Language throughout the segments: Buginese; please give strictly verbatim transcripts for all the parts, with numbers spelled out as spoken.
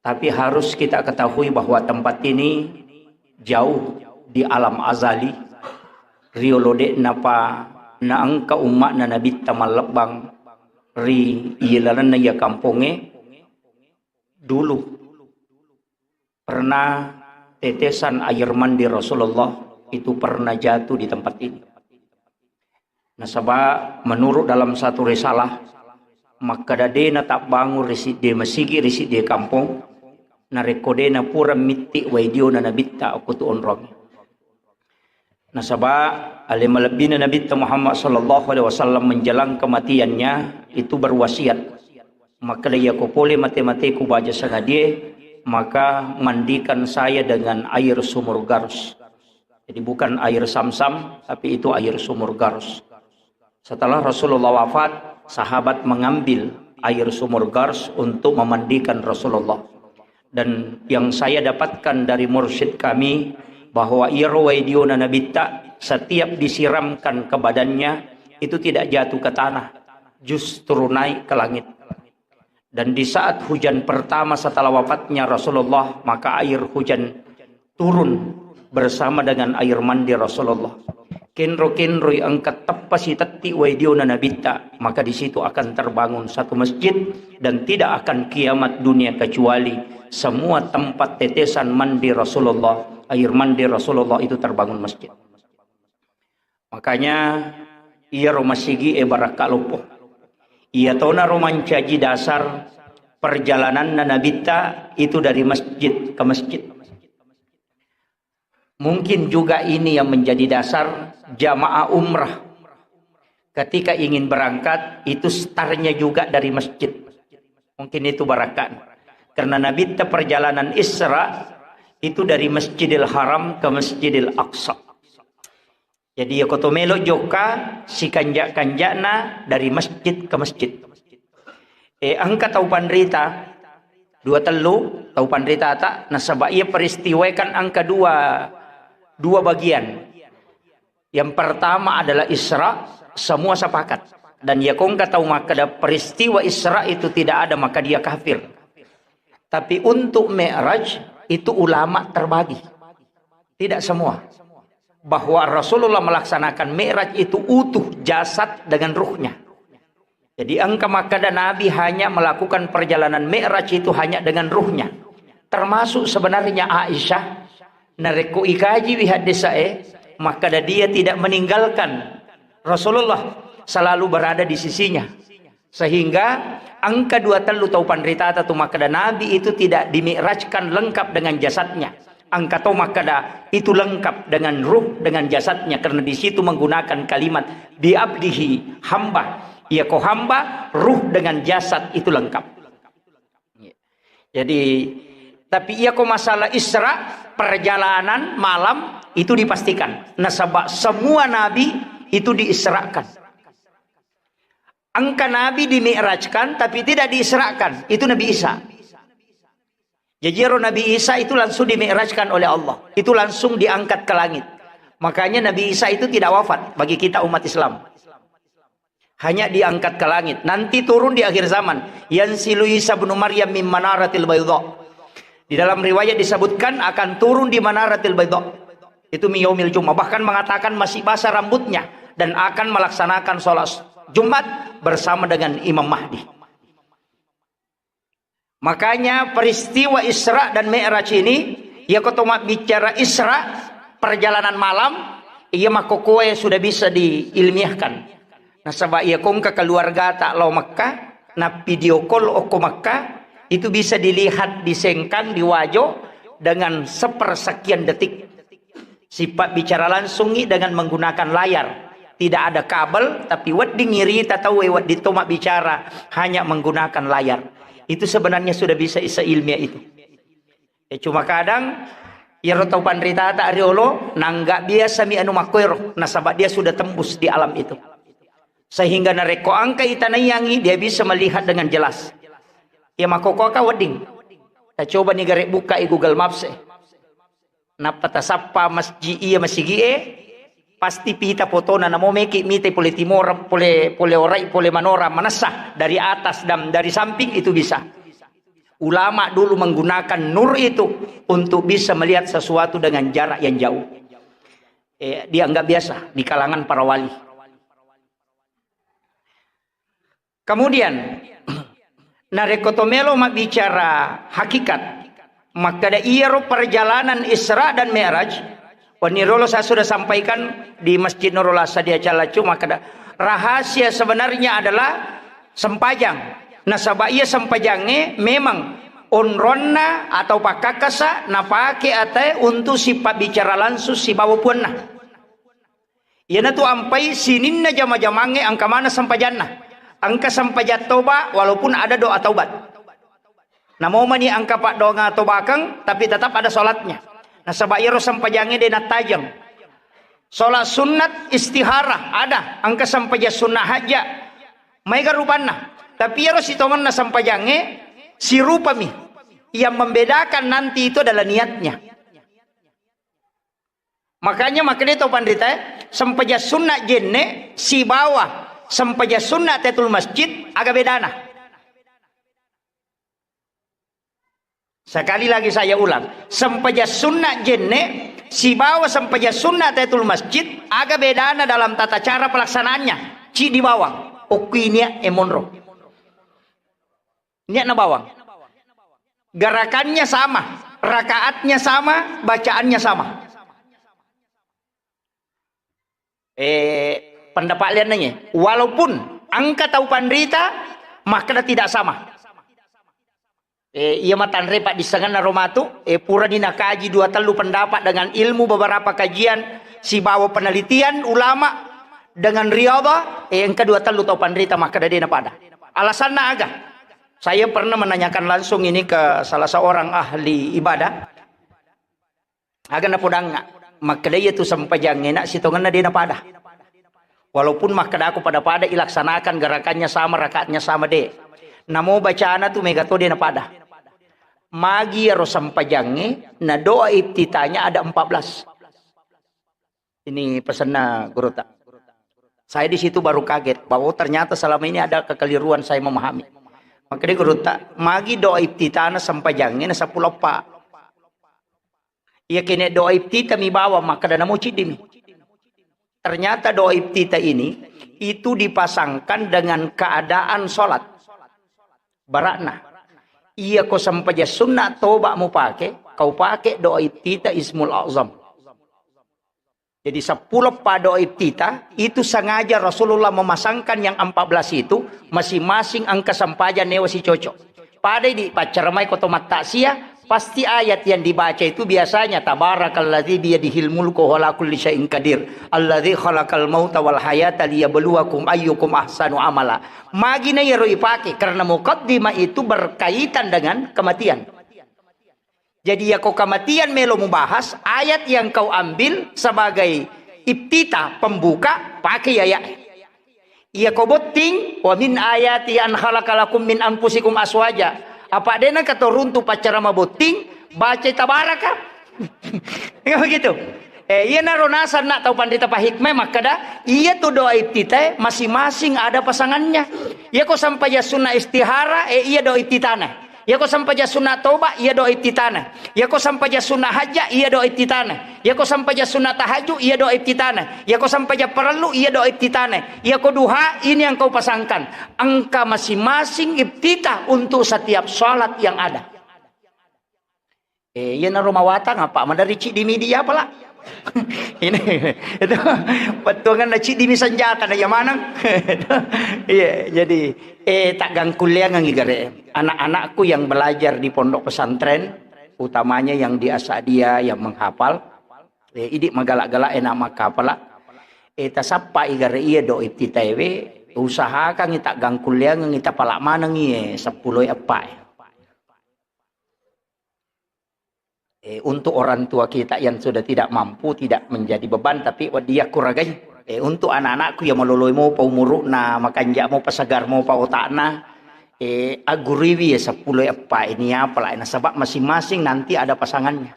Tapi harus kita ketahui bahwa tempat ini jauh di alam azali, riolo de'napa naengka umma'na Nabitta mallebbang ri ilalenna iya kampongnge. Dulu pernah tetesan air mandi Rasulullah itu pernah jatuh di tempat ini. Nasaba menurut dalam satu risalah, makkeda de natabbangun ri siddi masigi ri siddi kampong, narekko de napura mitti wai diona Nabitta okko tu onrong. Nasaba ale malebbina Nabitta Muhammad sallallahu alaihi wasallam menjelang kematiannya itu berwasiat, makkeda, "Iyako pole mate-mateku baja sangadie, maka mandikan saya dengan air sumur Garus." Jadi bukan air Samsam, tapi itu air sumur Garus. Setelah Rasulullah wafat, sahabat mengambil air sumur Garus untuk memandikan Rasulullah. Dan yang saya dapatkan dari mursyid kami, bahwa iyaro wai diona Nabitta, setiap disiramkan ke badannya, itu tidak jatuh ke tanah, justru naik ke langit. Dan di saat hujan pertama setelah wafatnya Rasulullah, maka air hujan turun bersama dengan air mandi Rasulullah. Kenro-kenroi engka teppa sitetti wai diona Nabitta, maka di situ akan terbangun satu masjid dan tidak akan kiamat dunia kecuali semua tempat tetesan mandi Rasulullah, air mandi Rasulullah itu terbangun masjid. Makanya, iyaro masigi e barakka loppo. Iyatonaro mancaji dasar perjalananna Nabitta itu dari masjid ke masjid. Mungkin juga ini yang menjadi dasar jamaah umrah ketika ingin berangkat, itu startnya juga dari masjid. Mungkin itu barakka. Karena Nabitta perjalanan Isra itu dari Masjidil Haram ke Masjidil Aqsa. Jadi, iyako to melo jokka, sikanja-kanjana dari masjid ke masjid. Eh, engka tau panrita, dua tellu tau panritata, nasaba iya peristiwae kan engka dua, dua bagian. Yang pertama adalah Isra, semua sepakat. Dan iyako engka tau makkeda peristiwa Isra itu tidak ada, maka dia kafir. Tapi untuk Mi'raj itu ulama terbagi. Tidak semua. Bahwa Rasulullah melaksanakan Mi'raj itu utuh jasad dengan ruhnya. Jadi engka makkeda Nabi hanya melakukan perjalanan Mi'raj itu hanya dengan ruhnya. Termasuk sebenarnya Aisyah, narekko ikajiwi haddesae, makkeda dia tidak meninggalkan Rasulullah, selalu berada di sisinya. Sehingga engka dua tellu tau panritata tu makkeda Nabi itu tidak dimi'rajkan lengkap dengan jasadnya. Engka tau makkeda itu lengkap dengan ruh, dengan jasadnya, karena di situ menggunakan kalimat bi abdihi, hamba. Iyako hamba, ruh dengan jasad itu lengkap. Jadi, tapi iyako masalah Isra, perjalanan malam itu dipastikan. Nasaba semua nabi itu diisrakan. Engka nabi dimi'rajkan, tapi tidak diisrakan. Itu Nabi Isa. Jadi, ero Nabi Isa itu langsung dimi'rajkan oleh Allah. Itu langsung diangkat ke langit. Makanya Nabi Isa itu tidak wafat bagi kita umat Islam. Hanya diangkat ke langit. Nanti turun di akhir zaman. Yanzilu Isa bin Maryam min manaratil baydha. Di dalam riwayat disebutkan akan turun di manaratil baydha. Itu min yaumil Jumat. Bahkan mengatakan masih basah rambutnya dan akan melaksanakan sholat Jumat bersama dengan Imam Mahdi. Makanya peristiwa Isra dan Mi'raj ini, iyako to mabbicara Isra, perjalanan malam, iya makkokkoe sudah bisa diilmiahkan. Nasaba iyako engka keluargata lao Mekah, na video call okko Mekah, itu bisa dilihat di Sengkang, di Wajo, dengan sepersekian detik. Sipabbicara langsungngi dengan menggunakan layar. Tidak ada kabel, tapi wedding irita tauwe, wedding to mabbicara, hanya menggunakan layar. Itu sebenarnya sudah bisa isa ilmiah itu. Ya, cuma kadang iyaro tau panritata riolo, nangga biasa mi anu makkoero, nasaba dia sudah tembus di alam itu. Sehingga narekko engka itanaiyangi, dia bisa melihat dengan jelas. Ya, makkokkoe ka wedding. Tacoba ni gare buka i Google Maps e. Nappa tasappa masji iya masigi'e, pasti pita fotona, namo meki mite pole timora, pole, pole orai, pole manora, manessa dari atas dan dari samping itu bisa. Ulama dulu menggunakan nur itu untuk bisa melihat sesuatu dengan jarak yang jauh. Eh, dianggap biasa di kalangan para wali. Kemudian, narekko to melo mabbicara hakikat, makkeda iyaro perjalanan Isra dan Mi'raj, wenni rolo saya sudah sampaikan di Masjid Nurul Asad di Acalacu, makkeda rahasia sebenarnya adalah sempajang. Nasaba iya sempajangnge memang onronna atau pakkakkasa napake atae untuk sipabbicara langsung sibawa puanna. Iyanatu ampai sininna jama-jamangnge engka maneng sempajanna. Engka sempajang toba walaupun ada doa taubat. Namo mani engka paddoangeng tobakeng, tapi tetap ada sholatnya. Nasaba iyaro sempajangnge de nattajeng. Sholat sunnat istihara ada, engka sempajang sunnah hajja. Maega rupanna. Tapi iyaro sitongenna sempajangnge sirupami. Yang membedakan nanti itu adalah niatnya. Makanya makkeda to panrita, eh, sempajang sunna jenne sibawa sempajang sunna tahiyatul masjid, aga bedana? Sekali lagi saya ulang, sempajang sunna jenne sibawa sempajang sunna tahiyatul masjid, aga bedana dalam tata cara pelaksanaannya? Ciddi bawang, okkuinia emonro. Niatna bawang. Gerakannya sama, rakaatnya sama, bacaannya sama. Eh, pendapat liannanya, walaupun engka tau panrita makkeda tidak sama. Eh, iya matanre paddissengenna ro matu, eh, purani nakaji dua tellu pendapat dengan ilmu beberapa kajian sibawa penelitian ulama dengan riadha, eh, engka dua tellu tau panrita makkeda de napada. Alasanna aga? Saya pernah menanyakan langsung ini ke salah seorang ahli ibadah. Aga napodangnga, makkeda iya tu sempajangnge na sitongenna de napada. Walaupun makkeda aku pada-pada ilaksanakan gerakannya sama, rakaatnya sama, de. Namo bacana tu mega to de napada. Magi iyaro sempajangnge na doa iftitahnya ada empat belas. Ini pesanna gurutta. Saya di situ baru kaget bahwa ternyata selama ini ada kekeliruan saya memahami. Makkeda gurutta, magi doa iftitahna sempajangnge na seppulo eppa. Iya kene doa iftitah mi bawa, makkeda namo ciddimi. Ternyata doa iftitah ini itu dipasangkan dengan keadaan sholat. Barakna. Iya ko sempajang sunna toba mupake, kau pake doa iftitah Ismul Azam. Jadi seppulo eppa doa iftitah itu sengaja Rasulullah memasangkan yang empat belas itu, masing-masing engka sempajang newa sicocok. Pada di paccaramai ko to mattaksiah, pasti ayat yang dibaca itu biasanya tabarakalladzi biyadihil mulku wa huwa ala kulli syai'in qadir, alladzi khalaqal mauta wal hayata liyabluwakum ayyukum ahsanu amala. Magi na iyaro ipake karena mukaddimah itu berkaitan dengan kematian. Jadi, yako kematian melo mubahas, ayat yang kau ambil sebagai iftitah, pembuka, pakai ayat. Yako botting, "Wa min ayati an khalaqa lakum min anfusikum aswaja." Apa dena katoruntu paccarama botting, baca tabaraka. Enggak begitu? Eh, iya naro nasang nak tau pandita pahikmah makkada, iya tu doa iftitah masing-masing ada pasangannya. Iya ko sampajang sunna istihara, eh, iya doa iftitahna. Yako sampajang sunna toba, iya doa iftitahna. Yako sampajang sunna hajja, iya doa iftitahna. Yako sampajang sunna tahajud, iya doa iftitahna. Yako sampajang parellu, iya doa iftitahna. Yako duha, ini yang kau pasangkan. Engka masing-masing iftitah untuk setiap salat yang ada. Eh, iya naro mawatang apa? Madari ciddi mi dia pala. Ini, itu, pettuangan na ciddi mi senjata na iya maneng. Iya, jadi, eh, taggangkulleangengngi gare. Anak-anakku yang belajar di pondok pesantren, utamanya yang di Asadia yang menghafal, eh, idi magala-gala enak makkapala. Eh, tasappa i gare iya do iftitaewe, usahakan i taggangkulleangengngi tapala manengngi, eh, seppulo eppa, eh. Eh, untuk orang tua kita yang sudah tidak mampu, tidak menjadi beban, tapi dia kuragai. Eh, untuk anak-anakku yang maloloi mopa umuru'na, makanja mopa, segar mopa otakna, eh, agguruiwi ya seppulo eppa ini apa lah, nasaba masing-masing nanti ada pasangannya.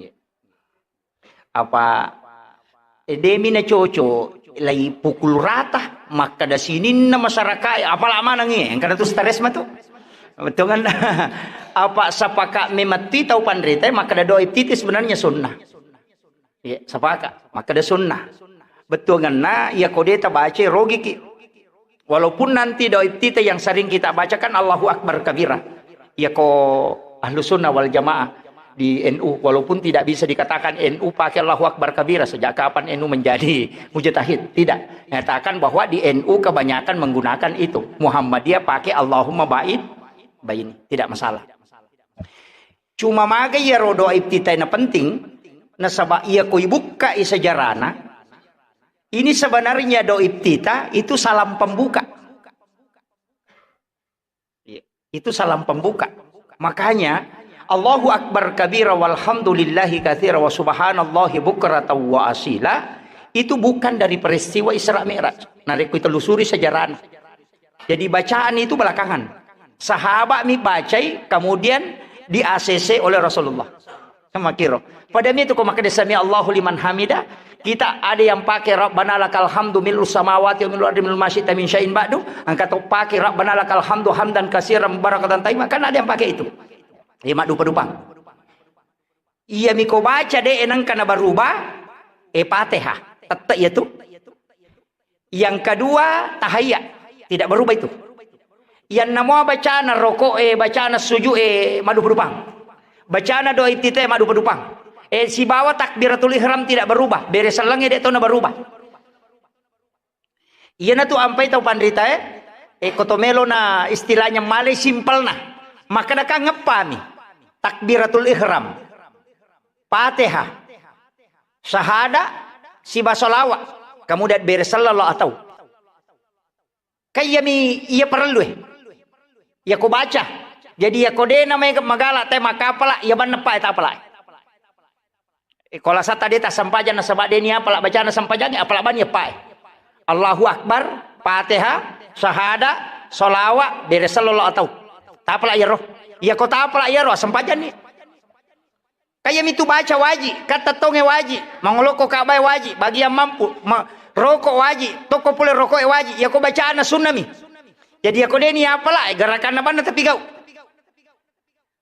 Iya. Apa, eh, demi na coco, lai pukul rata, makkada sininna masyarakat, apa lah manengngi, engkana tu stres matu. Bettuanna, apa sapaka memetti tau panrita, makkeda doa iftitah sebenarnya sunnah. Iya, sapaka, makkeda sunnah. Bettuanna, iya ko de tabaca, rogiki. Walaupun nanti doa iftitah yang sering kita bacakan Allahu Akbar kabira. Iya ko ahlu sunnah wal jamaah di N U, walaupun tidak bisa dikatakan N U pakai Allahu Akbar kabira, sejak kapan N U menjadi mujtahid? Tidak. Nyatakan bahwa di N U kebanyakan menggunakan itu. Muhammadiyah pakai Allahumma ba'id baini. Tidak masalah. Cuma maga iyaro doa iftitah na penting, nasaba iya ko ibukkai sejarahna, ini sebenarnya doa iftitah itu salam pembuka. Iya. Itu salam pembuka. Makanya, Allahu Akbar kabira walhamdulillahi katsira wa subhanallahi bukratan wa asila, itu bukan dari peristiwa Isra Mi'raj. Narekko telusuri sejarahnya. Jadi bacaan itu belakangan. Sahabat mi bacai, kemudian di-A C C oleh Rasulullah. Sama kiro. Pada mi itu ko makkeda sami Allahu liman hamida, kita ada yang pakai Rabbana lakal hamdu mil'us samawati wa mil'ul ardi mil'u ma syi'ta min syai'in ba'du, engka to pakai Rabbana lakal hamdu hamdan katsiran mubarakatan tayyiban, kan ada yang pakai itu. Iya, maddupa-dupang. Iya mi ko baca de nengka na berubah, eh, Fatihah. Tette iya tu. Yang kedua, tahiyat. Tidak berubah itu. Yang nama bacana rokok, eh, bacana sujud, eh, maddupa-dupang. Bacana doa iftitah, maddupa-dupang. Eh, sibawa takbiratul ihram tidak berubah. Bere sellengnge de to na berubah. Iyana tu ampai tau panrita, eh, eh, ko to melo na istilahnya malai simpelna. Maka dakang ngeppami. Takbiratul ihram. Fatihah. Syahada, siba salawat, kemudian bere sallallahu atau. Kayyami iya parellu, eh. Iya ko baca. Jadi iya ko de na mai magala te makapala, iya banna pa tapala. Eh, ko lasa tadi ta sempajang nasaba de ni apala bacana sempajang, apala bani apa, eh. Allahu Akbar, Fatihah, syahada, salawat, bere sallallahu atau. Tapala iya ro. Iya ko tapala iya ro sempajang ni. Kaya mitu baca waji, katta tonge waji, mangoloko kabae waji, bagi yang mampu, ma-, rokok waji, toko pole rokoke waji, yako bacana sunnami. Jadi yako deni apala, gerakanna banna tapi gau.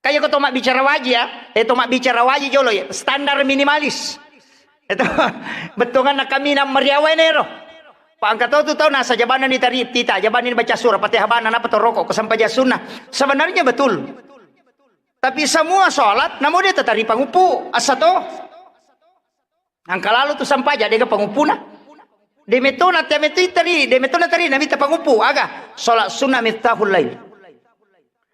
Kaya ko to mabbicara waji ya, eh to mabbicara waji jolo ya, standar minimalis. Itu bettonganna kami na mariawa nero. Pak angka to tu tau nasa jabanna ni tari tita, jabanna ni baca surah Fatihah banna napa to rokok, ko sampajang sunnah. Sebenarnya betul. Tapi semua sholat, namo de tatari panguppu, asa to. Angka lalo tu sampaja, dega panguppuna. De metona, te metu tari, de metona tari, nami ta panguppu, aga. Sholat sunnah miftahul lail.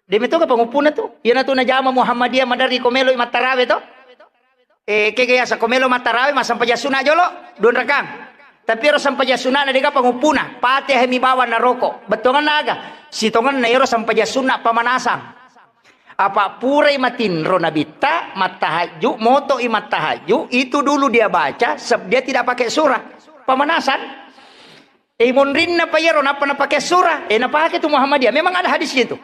De metu ga panguppuna tu. Iyana tu najama Muhammadiyah madari ko melo mattarawe to. Eh, kega yasa ko melo mattarawe, massampajang sunna jolo, dua rakang. Tapi ero sampajang sunna na dega panguppuna, Fatihah mi bawang na roko. Bettonganna aga? Sitonganna ero sampajang sunna pamanasan. Apa purai matinro nabitta, mattahajju, moto'i mattahajju, itu dulu dia baca, seb-, dia tidak pakai surah. Pamanasan. Eh, monrinna pa iyaro, nappa napake surah. Eh, napake tu Muhammadiyah. Memang ada hadisnya itu.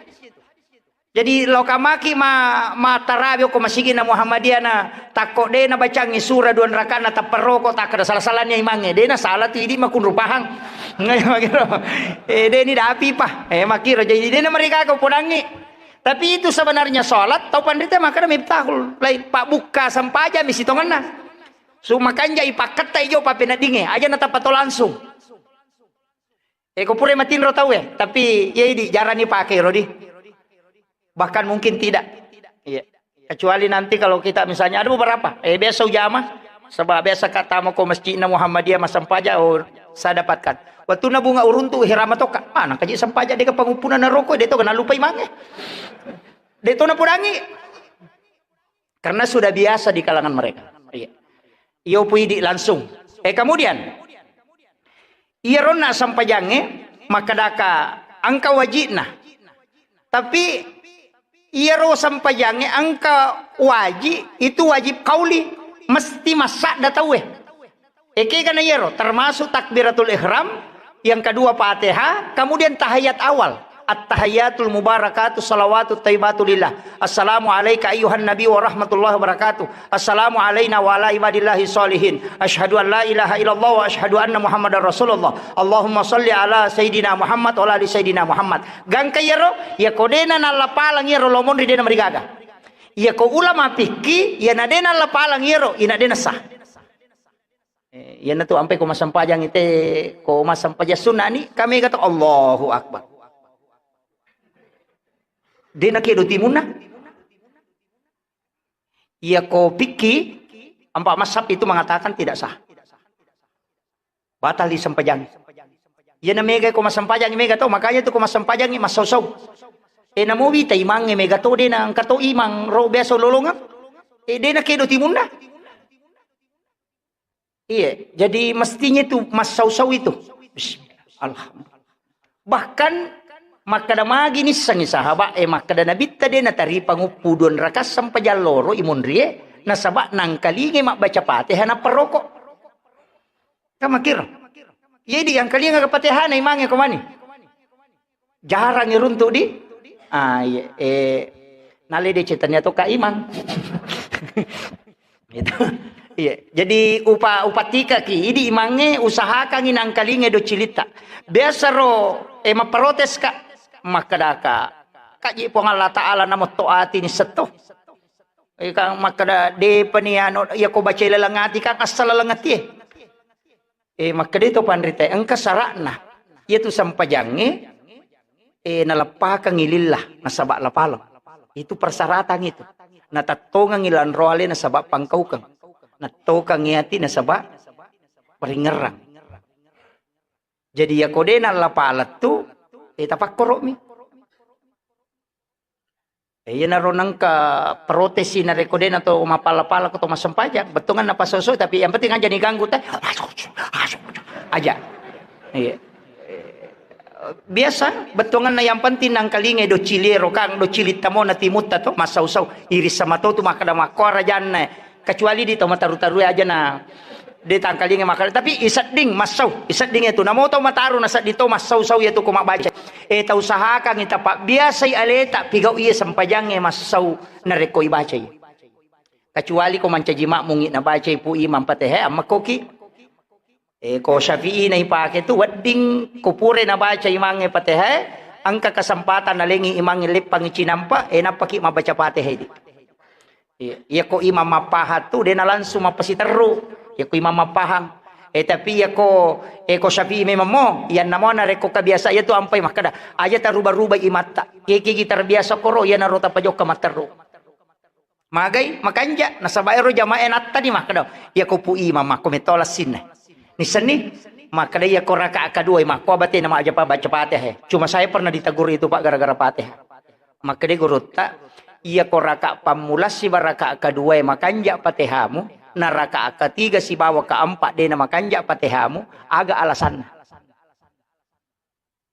Jadi, loka maki ma-, mattarawe ko masigi'na Muhammadiyah na takko de nabacangi surah dua rakaat na tappa roko, takkeda sala-salani imangnge. De nasala tu idi makunrupahang. Eh, de ni dapi pa. Eh, makiro. Jadi, de namarigaga podangngi. Tapi itu sebenarnya sholat, tau panrita makkeda miftahul lail, pabbukka sampajang mi sitongenna. Su makanja ipakketta ijo papeneddingnge, aja natappa to langsung. Eh, ko pura matinro tau e, tapi iya idi jarang ni pake ro di. Bahkan mungkin tidak. Iya. Kecuali nanti kalau kita misalnya ada beberapa, eh, biasa ujama, sebab biasa ka tama ko masjidna Muhammadiyah massampajang, oh, saya dapatkan. Waktu na bunga uruntu hirama toka, mana kaji sampajang dega panguppuna na roko, de to kena lupa imangnge. De to na pudangi. Karena sudah biasa di kalangan mereka. Iya. Iyo pu idi langsung. Eh, kemudian, iyaronna sampajangnge, makkedaka engka wajibna. Tapi iyaro sampajangnge engka wajib, itu wajib kauli, mesti massadda tauwe. Ekega na iyaro, termasuk takbiratul ihram, yang kedua Fatihah, kemudian tahiyat awal. At-tahiyyatul mubarakatuh salawatut thayyibatu lillah. Assalamu alaika ayyuhan nabi wa rahmatullahi wa barakatuh. Assalamu alaina wa ala ibadillahi sholihin. Asyhadu an la ilaha illallah wa asyhadu anna Muhammadar Rasulullah. Allahumma shalli ala Sayyidina Muhammad wa ala ali Sayyidina Muhammad. Gangka iyaro, iyako dena nallapalang iyaro lomonri dena marigaga. Iyako ulama fikih, iyana dena nallapalang iyaro, ina dena sah. Eh, iyana tu ampai ko massempajang ite, ko massempajang sunna ni, kami kata Allahu Akbar. Dena kedo timunna. Iyako fikih, empat mazhab itu mengatakan tidak sah. Batal disempajang. Iyana mega ko massempajang mega to, makanya tu ko massempajang massau-sau. Eh, namo wita imangnge mega to, dena engka to imang ro biasa lolongeng. Eh, dena kedo timunna. Iya, jadi mestinya itu massau-sau itu. Bismillah. Alhamdulillah. Bahkan makkeda magi nissengi sahabat, eh, makkeda Nabitta de nataripang uppu dua rakaat sempajang loro imunrie, nasaba nangkalingai mabbaca Fatihah nappa roko. Kan makkiro. Jadi yang kalinga Fatihah na imangnge ko mani. Jarang iruntuk di, ah, iya, eh, nale de cetannya to ka imang. Gitu. Iya. Jadi upa-, upatika ki, idi imangnge usahakangi nangkalinge do cilitta. Biasa ro, eh, maprotes ka, makkeda ka, kaji Puang Allah Ta'ala namotto ati ni setto. Eh, kan makkeda, de pani anu, iya ko baca laleng ati kan asal laleng ati, eh. Eh, makkeda to panrita, engka sara'na. Iya tu sempajangnge, eh, naleppakangngi lillah, nasaba lapaleng. Itu persyaratan itu. Natattongengngi lanroale nasaba pangkaukeng. Nattokangngi ati nasaba paringerrang. Jadi, iya ko de nallapaleng tu, eh, tapakkoro'mi. Eh, iyanaro nengka protesi narekko de nato mappala-pala ko to massempajang, bettuanna napasoso, tapi yang penting aja diganggu te. Aja. Iya. Biasa bettuanna yang penting nangkalingai do ciliero kang, do cilitta mo na timutta to, massau-sau. Irissa mato tu makkeda makko rajanna. Kecuali di tau mataru-tarue aja na de tangkalinga makkeda, tapi isedding massau, isedding itu. Namo tau mataru nasedding to massau-sau iya tu ko mabbaca. Eh, tau sahakang ita pabbiasai aleta pigau iya sempajangnge massau narekko ibacai. Kecuali ko mancaji makmungi nabacai pu imam Fatihah, ammekkoki. Eh, ko Syafi'i na ipake tu wedding ko pura nabaca imangnge Fatihah, engka kesempatan nalengi imangnge leppangi cinampa, eh, nappaki mabbaca Fatihah idi. Iya, iya ko imam mappahang tu, dena langsung mappasiterru. Iya ko imam mappahang. Eh, tapi iya ko, eh, ko Syafi'i memang mo, iyanna mo narekko kabiasa iya tu ampai makkeda, aja taruba-ruba imatta. Kekegi terbiasa koro, iyanaro tapajokka matterru. Magai, makanja, nasaba ero jamaah nattani makkeda, iya ko pu imam makko metto lassinna. Nissenni, makkeda iya ko rakaat kedua makko abatena maja pa baca Fatihah. Cuma saya pernah ditegur itu, Pak, gara-gara Fatihah. Makkeda gurutta, iya ko rakaat pammula siba rakaat kedua makanja Fatihamu, na rakaat ketiga sibawa keempat dena makanja Fatihamu, aga alasanna?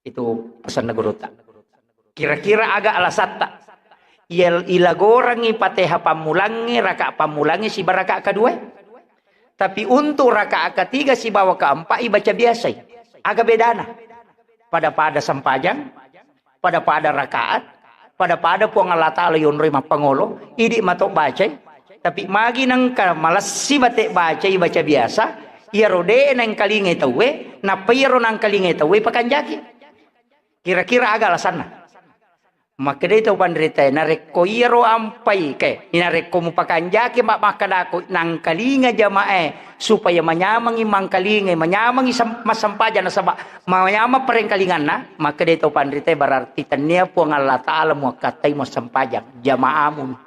Itu pesanna gurutta. Kira-kira aga alasatta? Iya, ilagorangi Fatiha pammulangnge, rakaat pammulangnge siba rakaat kedua. Tapi untuk rakaat ketiga sibawa keempat ibaca biasai. Aga bedana? Pada-pada sempajang, pada-pada rakaat, pada-pada Puang Allah Ta'ala yonroi mappangolo, idi mato bacai. Tapi magi nengka malessi bate bacai, baca biasa, iyaro de nengkalingai tauwe, nappa iyaro nangkalingai tauwe pakanjaki. Kira-kira aga alasanna? Makkedai tau panritae, narekko iyaro ampai ke, narekko mupakanjaki ma-, makkedako nangkalinga jamae supaya manyamengi mangkalingai, manyamengi sem-, massempajang nasaba manyameng parengkalinganna, makkedai tau panritae berarti tennia Puang Allah Ta'ala muakkattai massempajang jamaamu.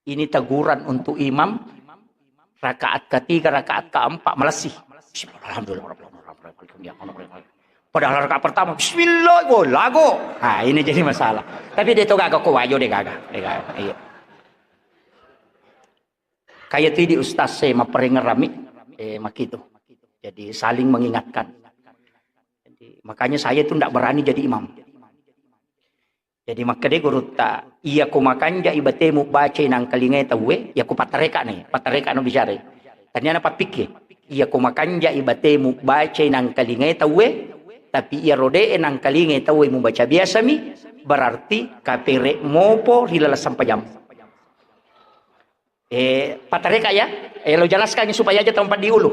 Ini teguran untuk imam rakaat ketiga, rakaat keempat, malessi. Bismillah, alhamdulillah, rabbil alamin. Padahal rakaat pertama, bismillah, go, lago. Nah, ini jadi masalah. Tapi dia itu gaga ko wajo, dia gaga. Dia gaga. Iya. Kayak itu di ustaz saya maperengerami, eh, makitu. Jadi saling mengingatkan. Jadi, makanya saya itu ndak berani jadi imam. Jadi makkeda gurutta, iya ko makanjai batemu bacai nangkalingai tauwe, iya ko pattareka ni, pattareka no bicara. Tania na pappikki, iya ko makanjai batemu bacai nangkalingai tauwe, Tapi iyaro de'e nangkalingai tauwe mubaca biasami, berarti kapere' mopo ri laleng sempajammu. Eh, patareka ya, eh, lo jelaskan supaya aja tempat diulu.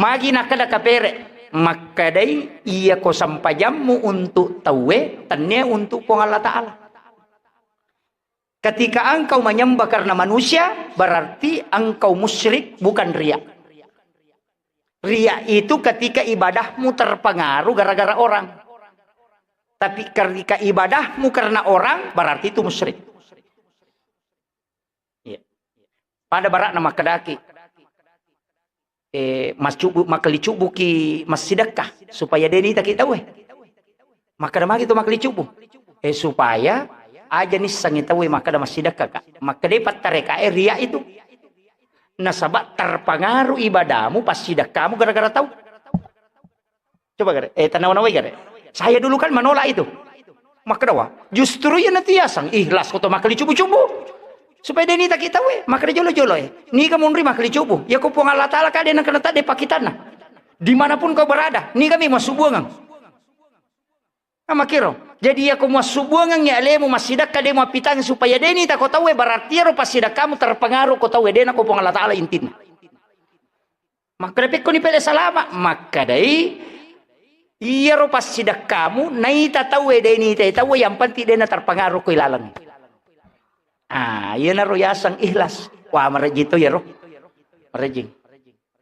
Magi nakkeda kapere', makkedai iyako sempajammu untuk tauwe, tennia untuk Puang Allah Ta'ala. Ketika engkau menyembah karena manusia, berarti engkau musyrik, bukan riya. Riya itu ketika ibadahmu terpengaruh gara-gara orang. Tapi ketika ibadahmu karena orang, berarti itu musyrik. Iya. Pada barakna makkedaki, eh, mascubu-, makkelicubbuki massidekka supaya de' nitaki tauwe. Makkeda magi tu makkelicubbu. Eh, supaya aja nissengngi tauwe makkeda massidekka ka. Makkeda pattareka e riya itu. Nasaba terpengaruh ibadahmu, passidekkamu gara-gara tau. Coba gare, eh, tanawa-nawai gare. Saya dulu kan menolak itu. Makkeda wa, justru iya natiasang ikhlas ko to makkelicubu-cubu. Supaya de' nitaki tauwe, makkeda jolo-jolo e. Niga munri makkelicubu. Iya ko Puang Allah Ta'ala ka de' nengka nata de' pakkitanna. Dimanapun kau berada, niga mi massubuangang. Amakiro. Jadi iya ko massubuangang ya alemu massidekka de' mappitang supaya de' nitako tauwe, berarti iyaro passidekkamu terpengaruh ko tauwe, de' nako Puang Allah Ta'ala intinna. Makkeda pekkoni pele salama, makkedai iyaro passidekkamu naita tauwe de' nitai tauwe, yang penting de' na terpengaruh ko ilalang. Ah, iyanaro yaseng ikhlas. Wah, marejjing to iyaro. Marejjing.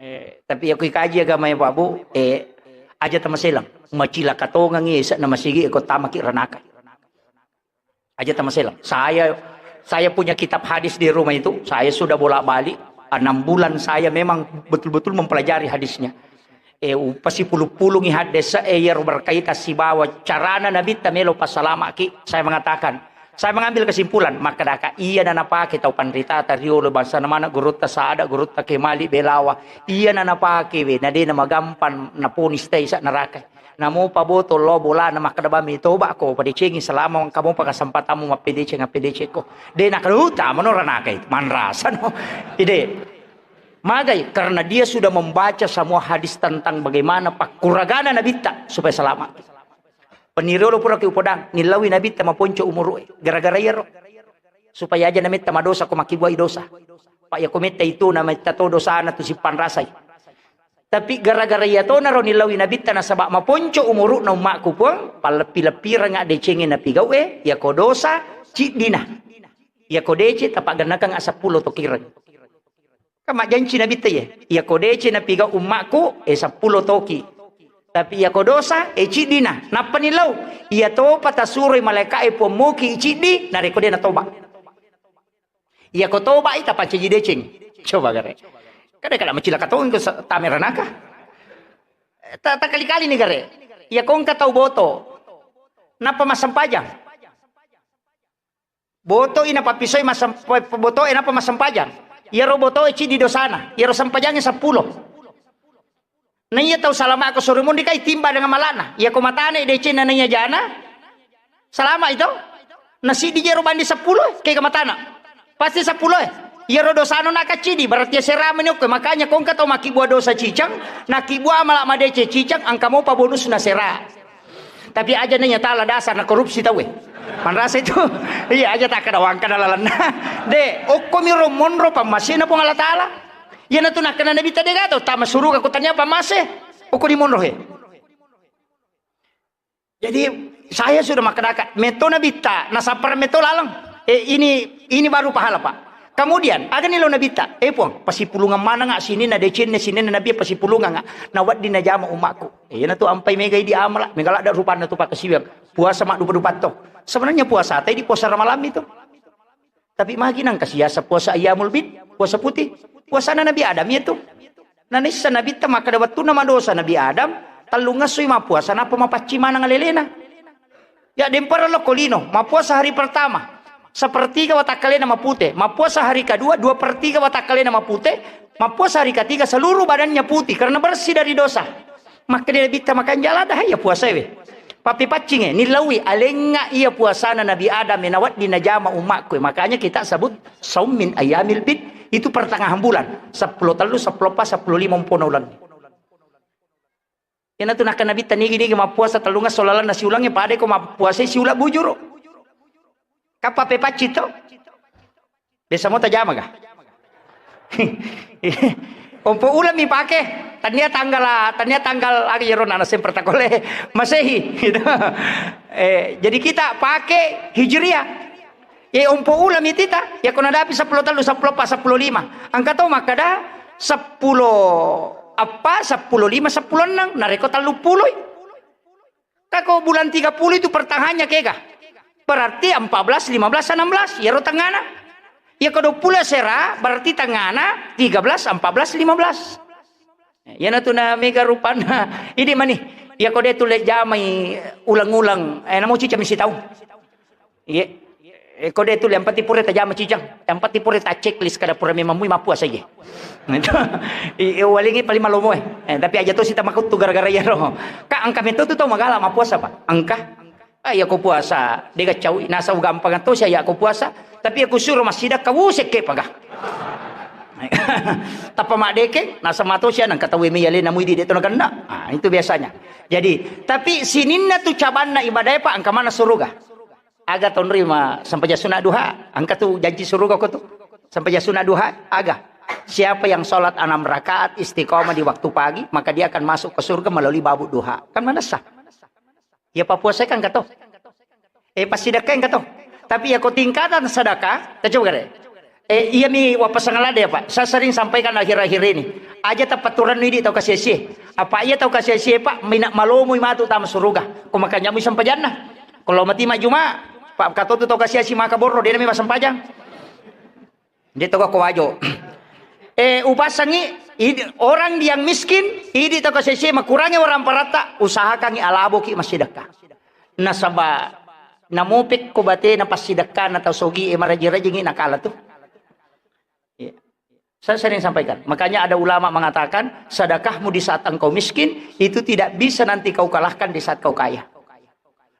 Eh, tapi iya ko ikaji agama ya, Pak Bu, eh, aja tamaselang. Macilaka tongengi esa na masigi ko tamaki ranaka. Aja tamaselang. Saya, saya punya kitab hadis di rumah itu. Saya sudah bolak-balik. Enam bulan saya memang betul-betul mempelajari hadisnya. Eh, upasipulu-pulungi hadis, eh, iyaro berkaitan sibawa carana Nabitta melo passalamaki. Saya mengatakan, saya mengambil kesimpulan, makkedaka iya na napake tau panritata riolo, bangsana mana gurutta Sada, gurutta Kemali Belawa, iya na napake we, na de' na magampang naponis taisa neraka. Namopa botol lo bolana makkeda bami toba ko padecengi selama engka mopa kesempatammu mappedeceng, appedecekko. De' nakkeda, "Uh, tamano ranaka itu, manrasano." Ide. Magai, karena dia sudah membaca semua hadis tentang bagaimana pakkuragana Nabitta supaya selamat. Peniriolo pura ki upodang, nillaui Nabitta maponco umuru'e. Gara-gara iyaro. Supaya aja nametta madosa ko makkibuai dosa. Pak, iya ko metta itu nametta to dosana tu sippanrasai. Tapi gara-gara iya tonaro nillaui Nabitta nasaba maponco umuru'na ummakku, Puang, palleppi-leppiranga decengnge napigau'e, iya ko dosa ciddina. Iya ko deceng tapaggennakang seppulo to kireng. Kan majjanci Nabitta iye, iya ko deceng napigau ummakku, eh, seppulo toki. Tapi iya ko dosa, eh, ciddina. Nappa nillau, iya topa tasuroi malaika'e Puang moki ciddi, narekko de' natoba. Iya ko toba'i tapancaji deceng. Coba gare. Kada kada macilaka tongeng ko sa-, tame ranaka. Ta-, takali-kali ni gare. Iya ko engka tau boto. Nappa massempajang. Boto'i napappisoi massem-, boto'e nappa massempajang. Iyaro boto'e ciddi dosana. Iyaro sempajangnge seppulo. Na iya tau salama ko soro monri kai timba dengan malana. Iya ko matane decenna na iya jana. Salama itu. Na siddi jero bandi seppulo, kega matana. Pasti seppulo e. Iyaro dosano nakaccidi, berarti asera meni okko. Makanya ko engka tau makkibua dosa cicang, nakkibua amala madeceng cicang, engka mopa bonusna sera. Tapi aja nanya tala dasar na korupsi tauwe. Manrasa itu. Iya, aja takkada wangkada lalenna. De, okko miro monro pammasena Puang Allah Ta'ala. Iyanatu nakkeda Nabitta de gaga tau tama suruga ko tania pammase. Okko di monro he. Jadi saya sudah makkedaka, metto Nabitta, nasappara metto laleng. Eh, ini, ini baru pahala, Pak. Kemudian, agani lo Nabitta, eh Puang, pasipulungang manengnga sininna decenna, sininna Nabi pasipulungang, na wedding najama ummakku. Eh, iyanatu ampai megai di amala, mega ladde rupanna tu pakkasiwiang. Puasa maddupa-dupa to. Sebenarnya puasa, tadi puasa Ramalang itu. Tapi magi nangka siasa puasa ayyamul bid, puasa putih. Puasana Nabi Adam itu. Nanaissa Nabitta makkeda wettunna madosa Nabi Adam, tellungngassui mappuasa nappa mapaccing maneng alelena. Ya, dempara lokko lino, mappuasa hari pertama, sepertiga watakkalena mapute, mappuasa hari kedua, dua per tiga watakkalena mapute, mappuasa hari ketiga seluruh badannya putih karena bersih dari dosa. Makkeda Nabitta makanja ladde iya puasae we. Pappipaccinge, nillaui alengnga iya puasana Nabi Adam e nawedding najama ummakku e. Makanya kita sebut saum min ayyamil bid, itu pertengahan bulan, seppulo tellu, seppulo eppa, seppulo lima umpona ulengnge. Iyanatu nakkeda Nabitta, nigi-nigi mappuasa tellungesso lalenna siulengnge, padai ko mappuasai siuleng bujuru. Kappa pe pacci to? Biasa mo tajama ga? Ompo uleng mi pake, tania tanggal, tania tanggal aga iyaro nana sempre takole Masehi, gitu. Eh, jadi kita pake Hijriah. Ye ompo uleng mi tita, yako nadapi seppulo tellu, seppulo eppa, seppulo lima. Engka to makkeda seppulo eppa, seppulo lima, seppulo enneng, narekko tellu puloi. Kako bulan tiga puluh itu pertengahannya kega. Berarti empat belas, lima belas, enam belas. Yaro tengana. Yako dua puluh sera, berarti tengana tiga belas, empat belas, lima belas. Iyanatu na mega rupanna. Idi mani. Yako de tu le jamai ulang-ulang. Eh, namo cicami sitaung. Iya. Eh, ko de tu le, yang penting pura tajama cicang. Yang penting pura ta checklist kada pura memang mui mappuasa iye. Itu. I, i, walingi paling malomo eh. Eh, tapi aja to sita makuttu gara-gara iyaro. Ka engka meto tu tau magala mappuasa, Pak. Engka. Ah, iya ko puasa, de gaccau, nasau gampang to sia iya ko puasa. Tapi aku suruh massidakka, wusekke paga. Tappa maddeke, nasama to sia nangka tau me yale namui di de to nakenna. Ah, itu biasanya. Jadi, tapi sininna tu cabanna ibadah, Pak, engka mana suruga. Aga tonrima sempajang sunat duha, engka tu janji suruga ko tu. Sempajang sunat duha, aga. Siapa yang sholat enam rakaat istiqomah di waktu pagi, maka dia akan masuk ke surga melalui babuk duha. Kan manessa. Ya papuasa kan kato. Eh, passidakka kan kato. Tapi ya ko tingkatan sedekah, ta coba kare. Eh, iya mi wapasang lada ya, Pak. Saya sering sampaikan akhir-akhir ini. Aja tapaturan idi tau kasiasi. Apa iya tau kasiasi, Pak, mina malomoi matu tama suruga. Ko makanya mu sempajanna. Kalau mati majuma, Pak, katotu tau kasiasi maka borro, de nami massempajang. De to ko wajo. Eh, upasangi, idi, orang yang miskin, idi tau kasiasi makurangi orang paratta, usahakangi alaboki massidakka. Nasaba namopek ko batena passidakka na tau sogi e maraji-rajingi nakala tu. Iya. Saya sering sampaikan. Makanya ada ulama mengatakan, sedekahmu di saat engkau miskin, itu tidak bisa nanti kau kalahkan di saat kau kaya.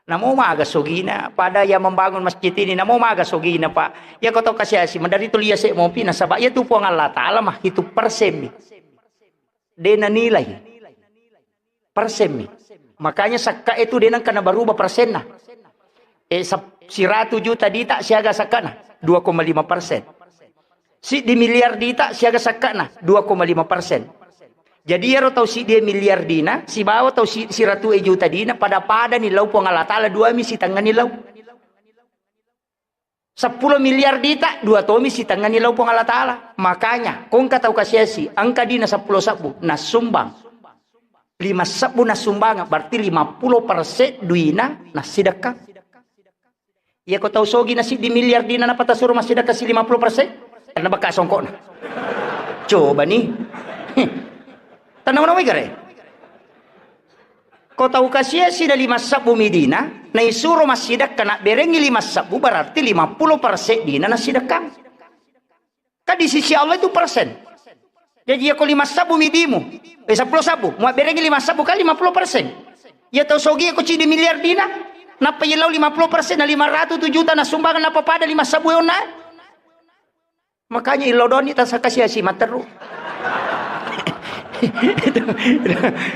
Namo maga sogina, pada yang membangun masjid ini, namo maga sogina, Pak. Ya kau tahu kasih asi, madari tu liase mopi, nasaba ya tu Puang Allah Ta'ala mah, itu persen mi. De nanilai. Persen mi. Makanya sakka itu de nangka nabarubah persenna. Eh, sap-, siratu juta dita siaga sakkana? Dua koma lima persen. Siddi miliar dita siaga sakkana? Dua koma lima persen. Jadi iyaro tau siddi miliar dina, sibawa tau si-, siratu juta dina, pada-pada ni lau Puang Allah Ta'ala, dua mi sitengani lau. Seppulo miliar dita, dua tomi sitengani lau Puang Allah Ta'ala. Makanya, kongka tau kasiasi, engka dina seppulo sebbu, nasumbang. Lima sebbu nasumbang, berarti lima puluh persen duina nasidekka. Iya ko tau sogi na siddi miliar dina, napa tasuro massidekka si lima puluh persen? Karena bakka songkokna. Coba ni. Tanau-nau gare. Ko tau kasiasi na lima sebbu mi dina, naisuro massidekka, nabberengi lima sebbu, berarti lima puluh persen dina nasidekka. Kan di sisi Allah itu persen. Jadi, ya ko lima sebbu mi dimu, eh, seppulo sebbu, muabberengi lima sebbu kan lima puluh persen. Ya tau sogi ko cidi miliar dina, nappa iya lau lima puluh persen, na lima ratu tu juta na sumbangan, nappa pada lima sebbu onna. Makanya illau doni tasakasiasi matteru.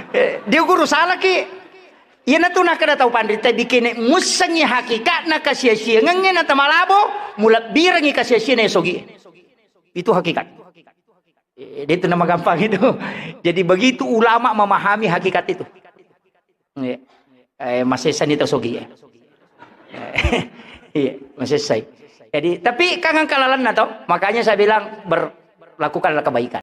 Eh, dia guru salah ki. Iyanatu nakkeda tau panrita, dikene mussengi hakikatna kasiasiangengnge na tamalabo, mulebbirengi kasiasiana sogi. Itu hakikat. Eh, dia itu nama gampang itu. Jadi begitu ulama memahami hakikat itu. Iya. Eh, masessani tau sogi ya. Iya, masessai. Jadi, tapi kan engka lalenna tau, makanya saya bilang berlakukanlah kebaikan.